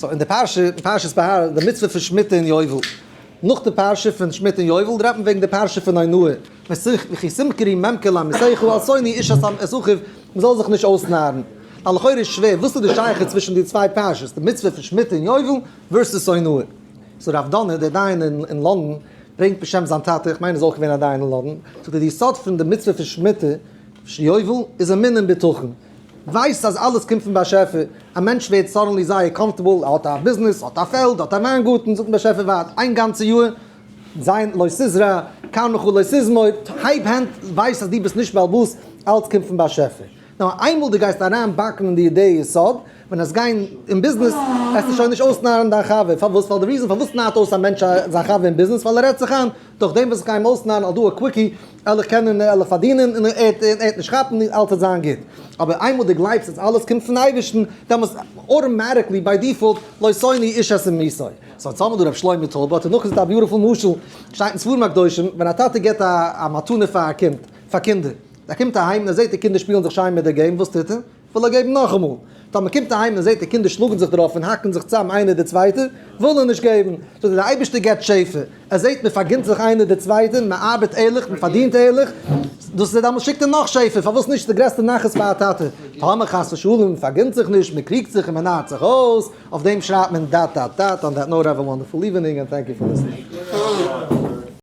So אין די פרשה, אין פרשת בהר, די מצוה פון שמיטה און יובל. נאך די פרשה פון שמיטה און יובל רעדט מען וועגן די פרשה פון אונאה. וכי תמכרו ממכר לעמיתך אל תונו איש את אחיו, מען זאל זיך נישט אויסנארן. ווייל לכאורה איז שווער, וואס איז די שייכות צווישן די צוויי פרשות, די מצוה פון שמיטה און יובל versus אונאה? So רב דאנער, דער דיין אין לאנדאן, ברענגט בשם זיין טאטע, איך מיין ער איז אויך געווען א דיין אין לאנדאן, זאגט ער די יסוד פון די מצוה פון שמיטה, יובל, איז אמונה און בטחון. ווייסט אז אלעס קומט פון באשעפער, א מענטש ווערט suddenly זייער comfortable, ער האט א ביזנעס, האט א פעלד, האט א וויינגארטן, זאגט באשעפער ווארט, איין גאנצע יאר, זיין לא תזרע, כרמך לא תזמור, הייב הענט, ווייס אז דו ביסט נישט בעל הבית, אלץ קומט פון באשעפער. נאר איינמאל דו גייסט אריין באקן אין די אידעע יסוד, ווען עס גיין אין ביזנעס, וועסטו שוין נישט אויסנארן דיין חבר, פארוואס? ווייל די reason פארוואס נארט אויס א מענטש זיין חבר אין ביזנעס, ווייל ער רעדט זיך איין, דורך דעם וואס איך גיי אים אויסנארן I'll do a quickie, על איך קענען על איך פארדינען און ער וועט נישט כאפן אלץ וועט זיין גוט. אבער איינמאל דו גלייבסט אז אלעס קומט פון אייבערשטן, דעמאלס automatically by default לא תונו איש את עמיתו. So האט אמאל דא רבי שלמה טויב האט ער נאכגעזאגט א beautiful משל, שטייט אין ספרים הקדושים, ווען א טאטע גיבט א מתנה פאר א קינד, פאר קינדער, ער קומט אהיים און ער זעט די קינדער שפילן זיך שיין מיט די game, וואס טוט ער? וויל ער געבן נאכאמאל. טאמער קומט אהיים און זעט די קינדער שלאגן זיך דערויף און האקן זיך צאם איינער די צווייטע, וויל ער נישט געבן. זאגט ער, דער אייבערשטער געבט שפע, ער זעט מען פארגינט זיך איינער די צווייטע, מען ארבעט ערליך, מען פארדינט ערליך, דאס איז דעמאלס שיקט ער נאך שפע, פארוואס נישט, ס'איז די גרעסטע נחת פאר א טאטע. טאמער חס ושלום מען פארגינט זיך נישט, מען קריגט זיך און מען נארט זיך אויס, אויף דעם שרייבט מען dot dot dot, on that note have a wonderful evening and thank you for listening.